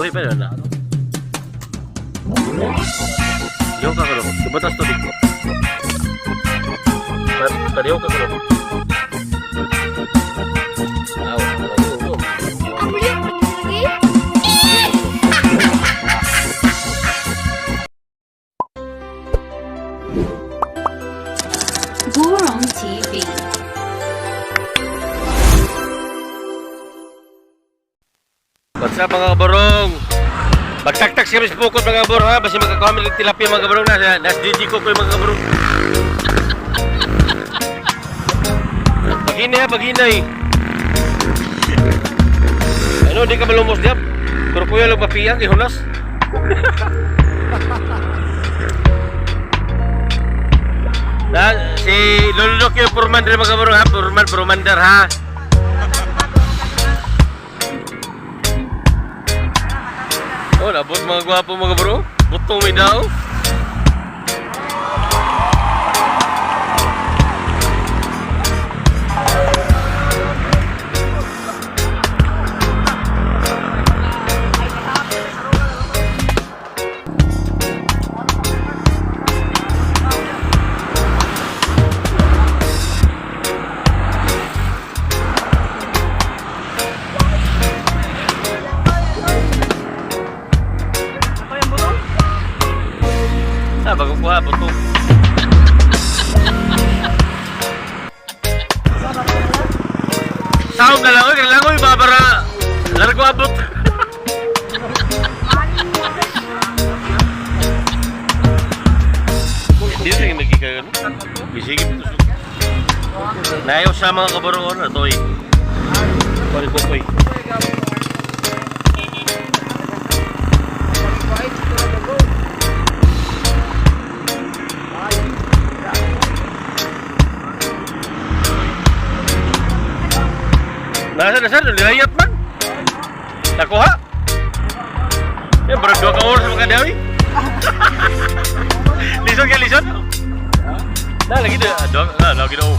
Buhi pa yun na. Yo ka kuno. Ibatas to dito. Pareho ka kuno. Aw, aw, aw. Lagi. Burong TV. What's up, mga kaborong? Magtaktak kami sa bukod, mga kaborong, ha. Basta magkakuha kami ng tilapia, mga kaborong, na. Nas DJ ko ko yung mga kaborong. Paghinay ha, paghinay. Ano, di ka malumos diyan? Pero kuya lang mapiyang, ihulas. Na, si Lolo Doc yung purman rin, mga kaborong, ha. Purman, purmander ha. Oh, nabot mga gwapo, mga bro. Butong may dao. Ah, bago kuha, butong. Sound na lang, oy, langoy ba para largo abot. Hindi rin nagkikagan. Bisigip ito. Nayaw sa mga kabaroon na to eh. Koy, koy, koy. Nasa, nasa, nilayat man. Nakuha. Ya, baru 2 ka oras mga dawi. Lisod ka, lisod? Nah, lagi dah, dua, nah, lagi dah.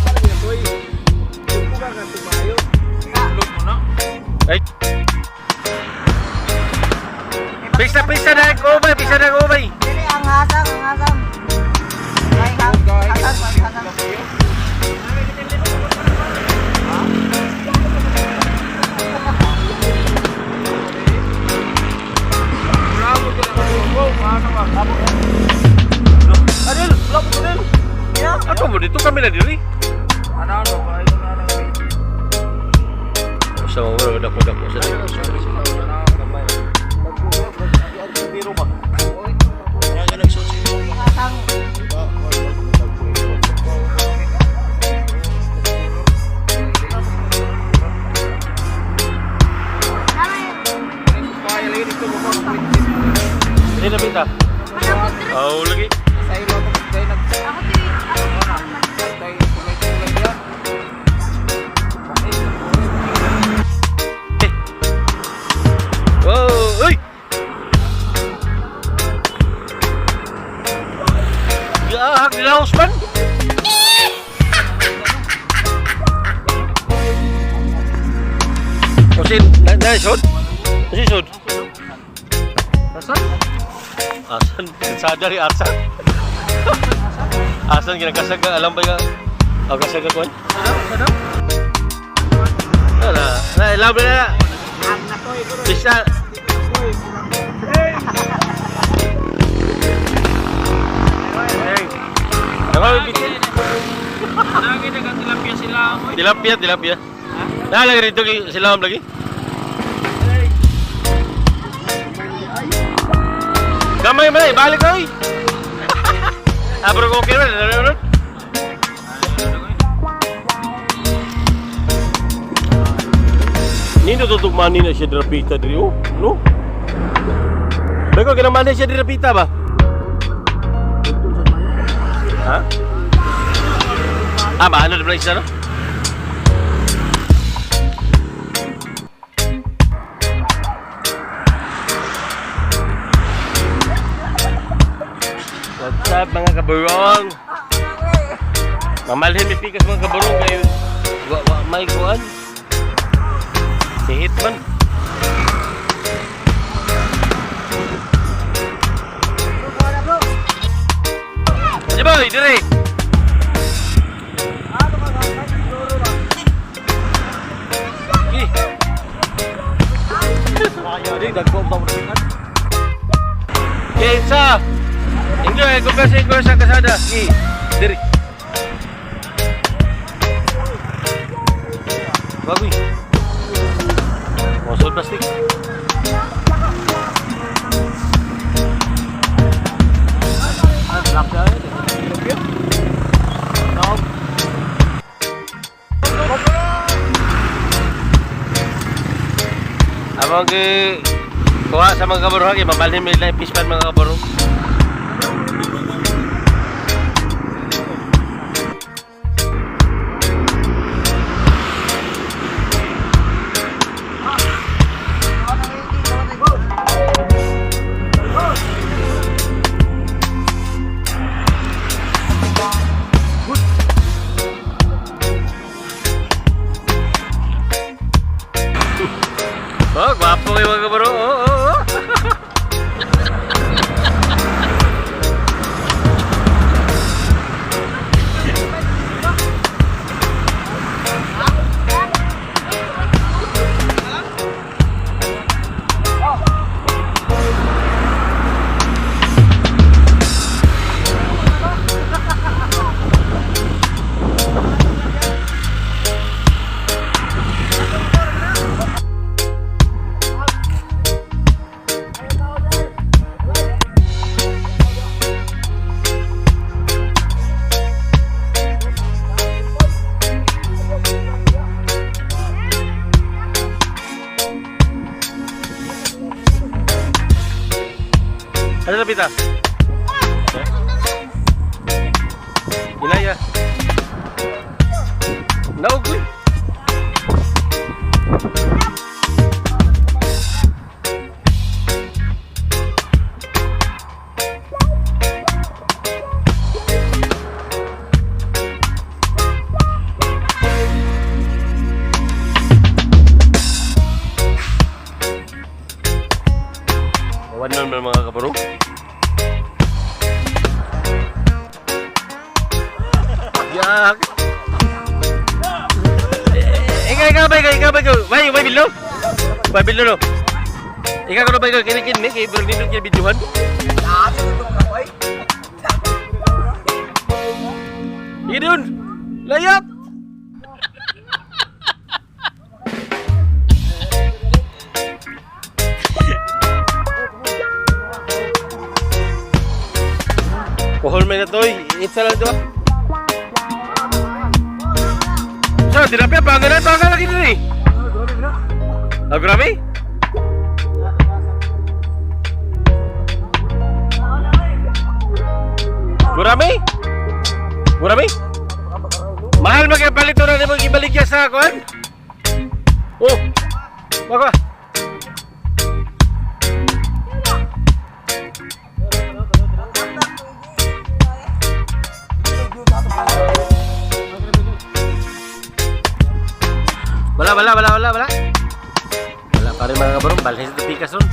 Ay. Pisa, pisa na ko bay, pisa na ko bay. Dili ang hasang, ang hasang. Ay, hasang, hasang. Adil, wala ko din. Ato mo dito kami na diri. Sa mga dako dako sa. Hasang. Hindi na bita. Oh, lagi. Ako to. Eh. Wow, uy. Gahak nilaos man. Kasi na na sud. Kasi sud. Asan? Asan? Sadari asan. Asan ginakasaga alam ba ka? Ang kasaga kon? Wala. Na ilaw na. Bisa. Hey. Ano bitin? Tilapia, tilapia. Nah, lagi rito sila lagi. Gamay man, balik oy. Ah, pero okay man, ano man. Nino tutugmani na siya dirapita diri oh, no? Bego kinamani siya dirapita ba? Ha? Ah, maano na isa, no? What's up, mga kaburong? Mamalhin mi pikas, mga kaburong, kayo. Wa wa may kuan. Si Hitman. Oy, dire. Eh. Kinsa? Enjoy, kumpesa, enjoy sa kasada. Eh, dire. Bagoy. Mosol plastic. Among gi kuha sa mga kabarong kay mabalhin may life fish pan, mga kabarong. Oh, gwapo kayo, mga kabarong. Oh. Ano na pita? Ilaya. Naugoy. One man, mga kabarong. Yak. Eh, ikaw, ikaw, ikaw, ikaw, ikaw. Why, why bilo? Why bilo no? Ikaw ko ba ikaw kinikin ni kay bro nindot kay videohan? Idun. Layap. Kuhol may na to, eh. Itsa lang ito. Sa, tilapia, pangalan, pangalan lagi din eh. Ah, grabe? Gurami? Gurami? Mahal magpalit na nimo ibaligya sa kuan? Oh. Baka. Wala, wala, wala, wala, wala. Wala pa rin, mga kabarong. Balhin sa tikas ron.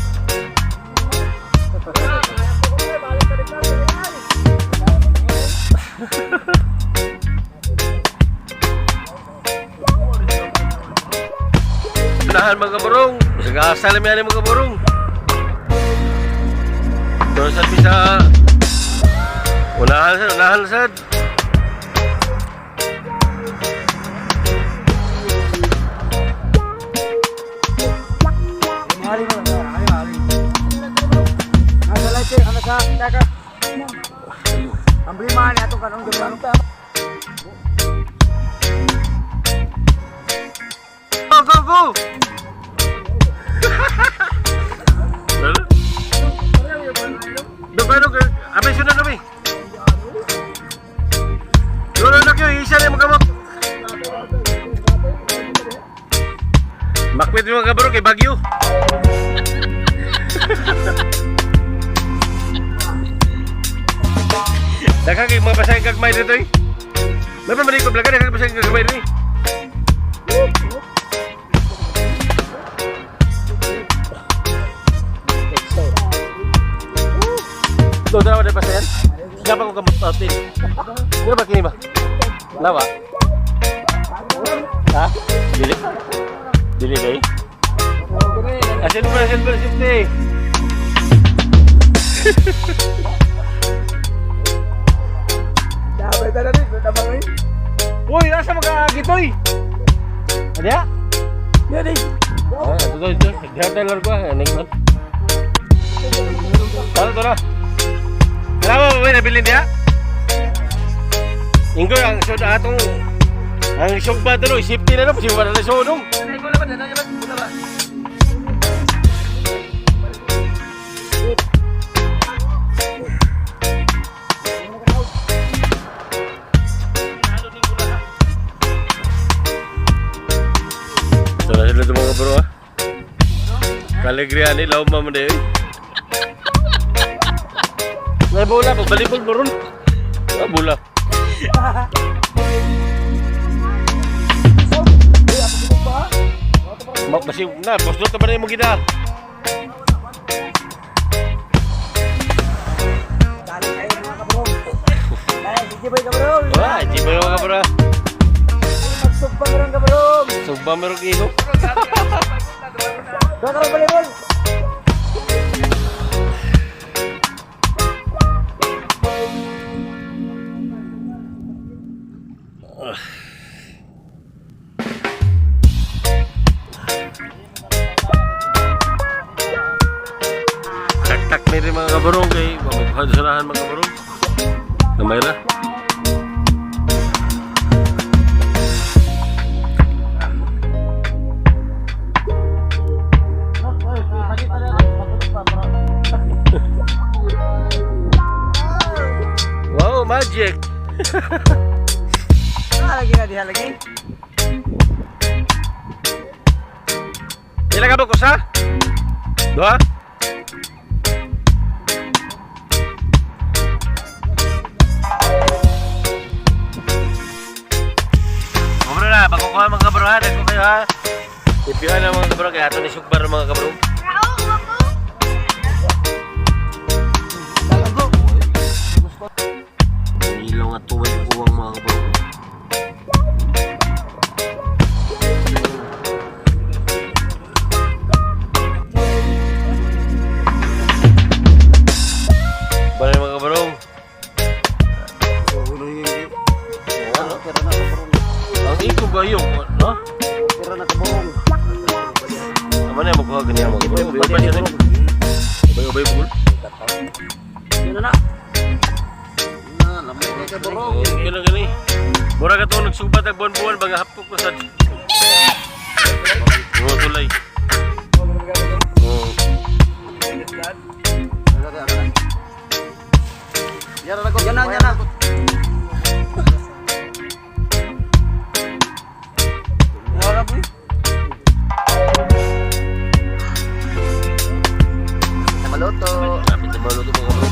Unahan, mga kabarong. Sa lang yan, mga kabarong. Doon sa bisa. Unahan sad, unahan sad. Mali mo lang, mali mali. Nasa light eh, ano sa taka. Ang blima ni atong kanong gabi. Go, go, go! Lalo? Dok, ano, abay sunod kami. Lolo na kayo, isa na yung magkamot. Makwit yung mga kabaro kay Bagyo. Daghang kay mga pasayang gagmay dito eh. May pamalikod lang ka, daghang pasayang gagmay dito eh. Doon na na pasayan. Dapat ko kamot atin. Ano ba kini ba? Lawa. Ha? Dili. Dili kay. Asin ba asin ba safety? Dapat na rin, dapat rin. Uy, nasa mga gitoy? Ada? Yan eh. Ah, ito ito. Diha tayo laro ko. Ano yun? Tara, tara. Kailangan mo ba nabilin diha? Ingko, ang sud atong ang sugba to no, safety na no, kasi wala na sunong. Ito na sila mga bro ah. Kalegrihan ni law mo din. May bola, pagbalibol mo ron. Ah, bola. Kasi na, boss na ba na yung gida? Dali kayo mga kabrong. Dali, sige ba kabrong? Ah, di ba yung mga bro? Magsugpang rin kabrong. Sugba meron kilo. Doon ka balibol. Tak-tak na rin mga kabarong kay mamagpahadasanahan mga kabarong. Namay ra. Wow, magic! Ah, lagi na diha lagi. Pila ka ba kusa? Dua? Bro na, bago ko mga kabro ha, dagko kayo ha. Ipihan na mga kabro, kaya ato ni Sugbar mga kabro. Ilaw nga tuway uwang mga kabro. Bale mga kabro. Ang iko ba yung, no? Pero nakaburong. Tama na, magkuha ganyan mga kabro. Ubay siya rin. Ubay, ubay, bugol. Yun na na. Oo, ganun gani. Mura ka itong nagsugbat ang buwan-buwan, baga hapok ko sa... Oo, tulay. Oo. Yan na, yan na. Maluto. Lapit na maluto mga bro.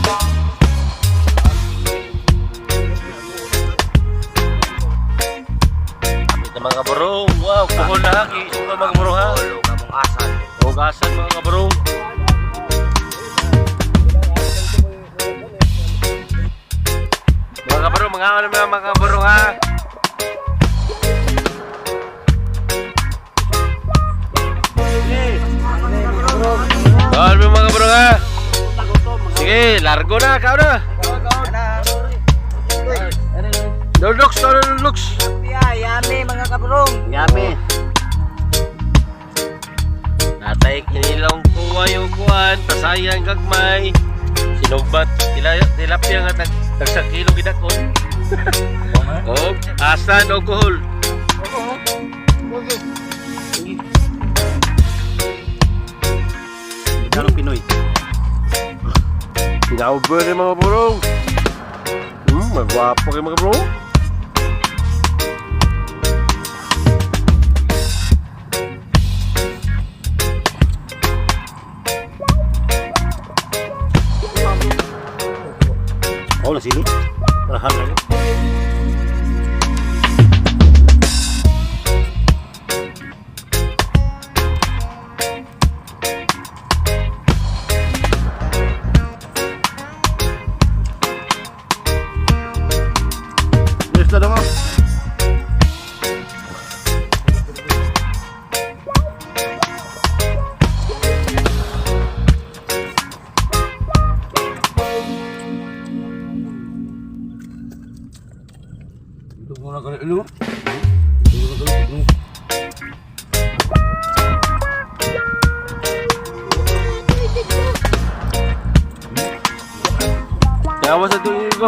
Lapit na mga kabarong. Wow, kuhol na haki. Suka mga kabarong ha. Hugasan mga kabarong. Mga kabarong, mga ano mga kabarong ha. Ano mga kabarong ha. Sige, largo na, kao na. No looks, no looks. Yummy mga kabrong. Yummy. Natay kinilong kuwa yung kuwan, pasayan gagmay. Sinugbat, tilapia nga tag tag sa kilo gidakon. Og asan og kuhol. Karong Pinoy. Pinaubo rin mga burong. Magwapo kayo mga burong. Oh, nasili. Rahan na yun. Ano? Yawa sa tuig ko.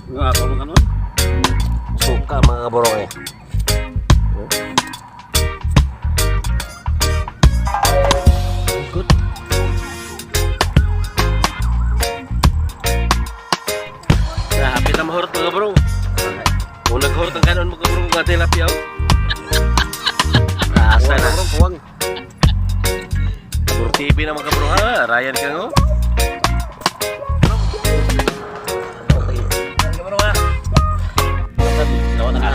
Nga ako ng ano? Suka, mga kaborong eh. Good. Na, happy na mahurot, mga kaborong. Kung naghurot ang kanon, mga kaborong, mga tilapia. Oh. Asa na. Kuwang. Kaburo TV na, mga kaborong, ha. Ryan ka ngo.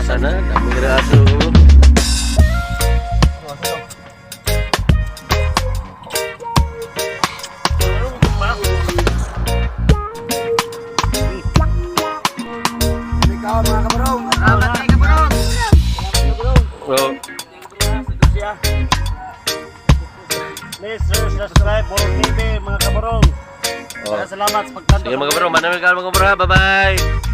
Asa na. Dami ka na aso. Ikaw, mga kabarong. Salamat kay kabarong. Oh. Please subscribe Borong TV, mga kaborong. Oh. Salamat sa pagtanaw. Sige, mga kaborong, manamig ka, mga kaborong, ha. Bye-bye.